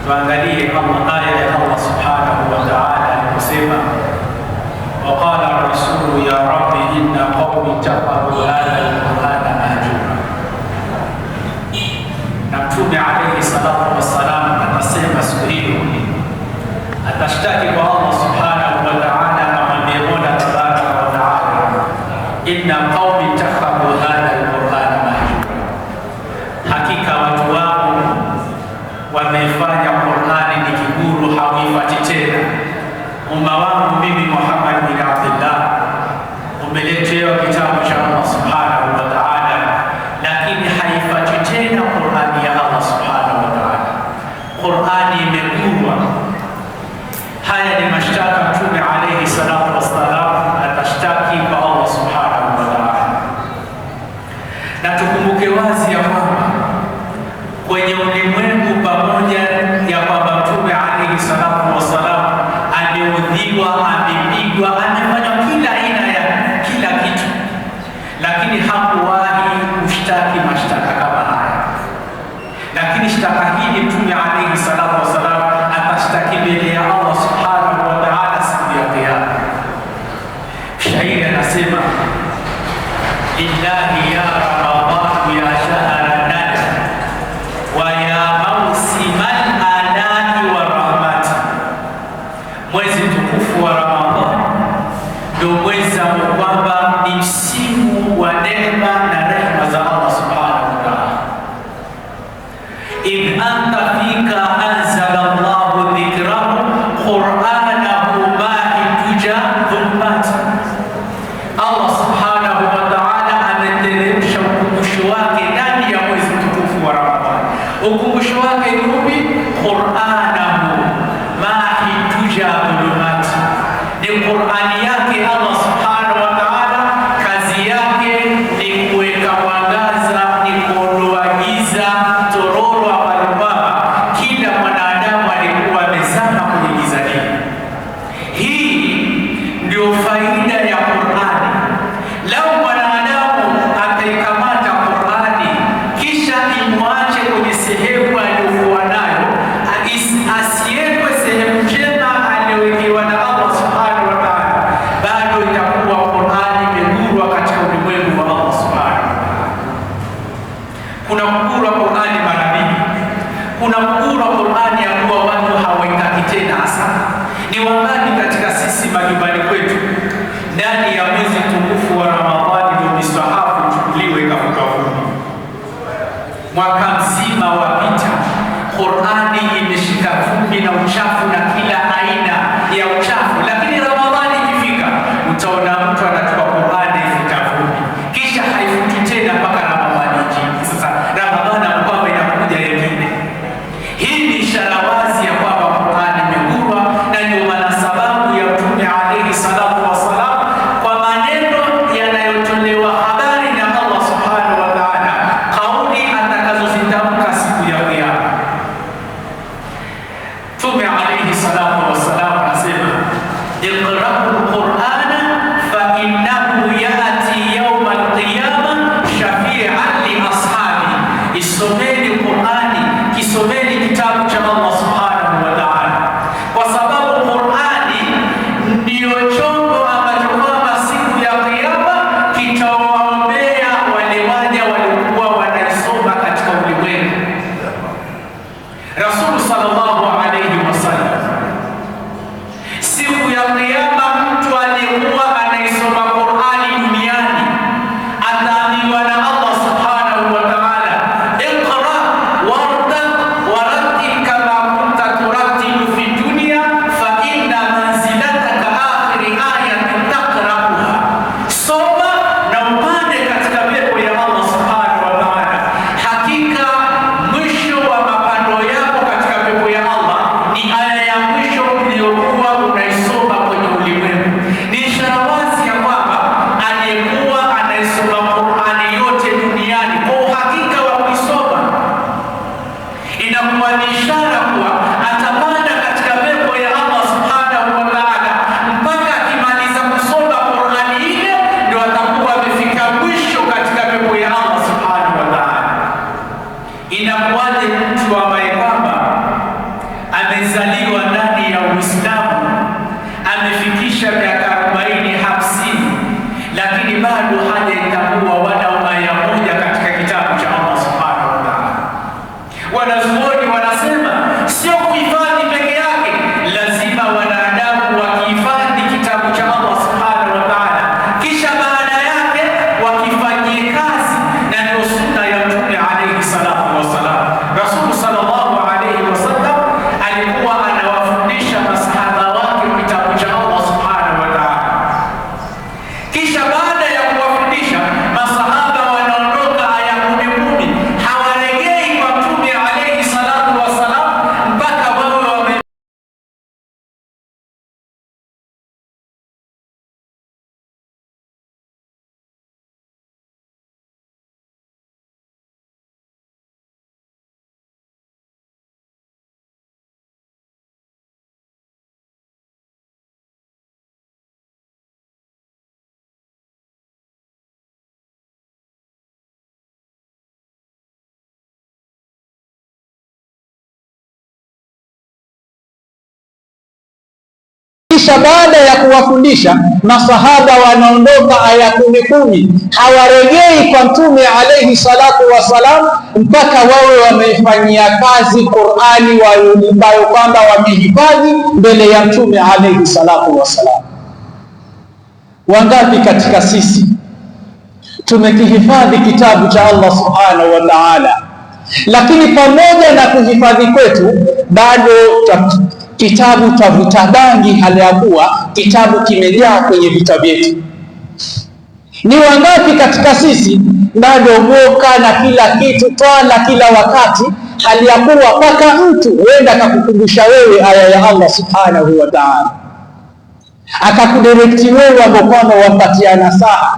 Tuangalie Allah, aya ya Allah subhanahu wa ta'ala aliposema, waqala rasulu ya rabbi inna qaumi ittakhadhu hadha alqur'ana mahjura. Na Mtume alayhi salatu wassalam atasema siku hiyo, atashtaki kwa Allah subhanahu wa ta'ala, amwambie Mola tabaraka wa ta'ala, inna qaumi ittakhadhu hadha alqur'ana mahjura, hakika watu wangu wameifanya Qur'ani ni kiguru, hauifuati tena. Umma wangu mimi Muhammad bin Abdullah umeletewa kitabu cha Allah subhanahu wa ta'ala, lakini haifuati tena Qur'ani ya Allah subhanahu wa ta'ala. Qur'ani imegurwa. Haya ni mashtaka Mtume alayhi salatu wassalam atashtaki kwa Allah subhanahu wa ta'ala, na tukumbuke wazi ya kwamba kwenye ulimwengu, pamoja ya kwamba Mtume alayhi salatu wassalam ameudhiwa, amepigwa, amefanywa kila aina ya kila kitu, lakini hakuwahi kushtaki mashtaka kama haya. Lakini shtaka hili Mtume alayhi salatu wassalam atashtaki mbele ya Allah subhanahu wa ta'ala siku ya Kiyama. Shairi anasema, lillahi ya Ramadhanu ya shahra nada wa ya mausimal alai wa rahmati, mwezi mtukufu wa Ramadhani ndio mwezi ambao kwamba ni msimu wa neema na rehema za Allah subhanahu wa ta'ala. Idh anta fika anzala Allahu dhikrahu qur'anahu ma'i tuja dhulumati. Allah subhanahu wa ta'ala ameteremsha ukumbusho wake ndani ya mwezi mtukufu wa Ramadhani. Ukumbusho wake ni upi? Qur'anahu mahi tuja dhulumati, ni Qur'ani yake Allah subhanahu wa ta'ala. Kazi yake ni kuweka mwangaza, ni kuondoa giza tororo ambalo kwamba kila mwanadamu alikuwa amezama kwenye giza hili. Hii ndio faida ya Qur'ani. Lau mwanadamu ataikamata Qur'ani kisha imwache kwenye sehemu aliyokuwa nayo, asiwekwe sehemu njema aliyowekewa na Allah subhanahu wa ta'ala, bado itakuwa Qur'ani imegurwa katika ulimwengu wa Allah subhanahu wa ta'ala. Kuna kugurwa Qur'ani mara mbili. Kuna kugurwa Qur'ani ya kuwa watu hawaitaki tena. Hasa ni wangapi katika sisi majumbani kwetu ndani ya mwezi mtukufu wa Ramadhani ndio misahafu ichukuliwe ikafuka vumbi? Mwaka mzima wapita, Qur'ani imeshika vumbi na uchafu na kila aina ya uchafu, lakini Ramadhani ikifika utaona mtu anachukua Qur'ani ifuta vumbi, kisha haifuti tena mpaka Ramadhani ingine. Sasa Ramadhani kwamba inakuja yengine. Hii ni ishara wazi ya kwamba Qur'ani imegurwa, na ndio maana sababu ya Mtume alayhi salatu wassalam kwa maneno yanayotolewa habari na Allah subhanahu wa ta'ala, kauli atakazozitamka siku ya Kiyama. Mtume alayhi salatu wassalam anasema, iqra'u al-Qur'ana fa innahu ya'ti yawma al-qiyama shafi'an li ashabi, isomeni Qur'ani, kisomeni kitabu cha Allah subhanahu wa ta'ala, kwa sababu Qur'ani ndiyo chombo ambacho kwamba siku ya Kiyama kitawaombea wale waja waliokuwa wanaisoma katika ulimwengu. Rasulu sallallahu alayhi wasallam, siku ya Kiyama, mtu aliyekuwa anaisoma Qur'ani duniani ataambiwa na Allah subhanahu wa ta'ala, iqra warda warattil kama kunta turattilu fi dunya fa inna manzilataka akhiri ayatin taqra'uha, soma na upande katika pepo ya Allah subhanahu wa ta'ala, hakika mwisho wa mapando yako katika pepo ya Allah Kisha baada ya kuwafundisha masahaba wanaondoka aya kumi kumi, hawarejei kwa Mtume alayhi salatu wassalam mpaka wawe wameifanyia kazi Qur'ani ambayo kwamba wamehifadhi mbele ya Mtume alayhi salatu wassalam. Wangapi katika sisi tumekihifadhi kitabu cha Allah subhanahu wa ta'ala, lakini pamoja na kuhifadhi kwetu bado kitabu tavuta bangi, hali ya kuwa kitabu kimejaa kwenye vita vyetu. Ni wangapi katika sisi bado boka na kila kitu twala kila wakati, hali ya kuwa mpaka mtu huenda akakukumbusha wewe aya ya Allah subhanahu wa ta'ala, akakudirekti wewe ambao kwamba wampatia nasaha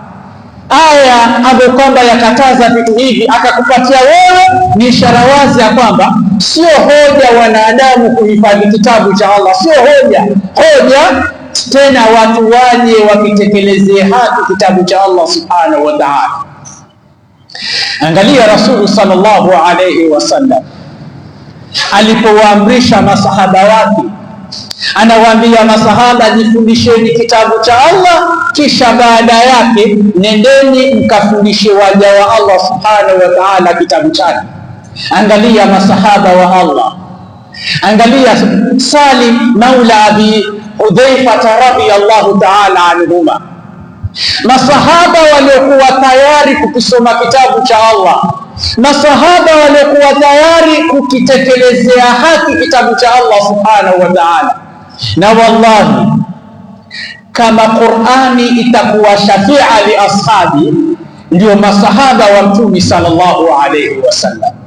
aya ambayo kwamba yakataza vitu hivi, akakupatia wewe, ni ishara wazi ya kwamba sio hoja wanadamu kuhifadhi kitabu cha Allah, sio hoja. Hoja tena watu waje wakitekelezee haki kitabu cha Allah subhanahu wa ta'ala. Angalia Rasulu sallallahu alayhi wasallam alipowaamrisha masahaba wake, anawaambia masahaba, jifundisheni kitabu cha Allah, kisha baada yake nendeni mkafundishe waja wa Allah subhanahu wa ta'ala kitabu chake. Angalia masahaba wa Allah, angalia Salim maula Abi Hudhaifata radhiyallahu ta'ala anhuma, masahaba waliokuwa tayari kukisoma kitabu cha Allah, masahaba waliokuwa tayari kukitekelezea haki kitabu cha Allah subhanahu wa ta'ala. Na wallahi kama Qur'ani itakuwa shafia li ashabi, ndio masahaba wa Mtume sallallahu alayhi wasallam.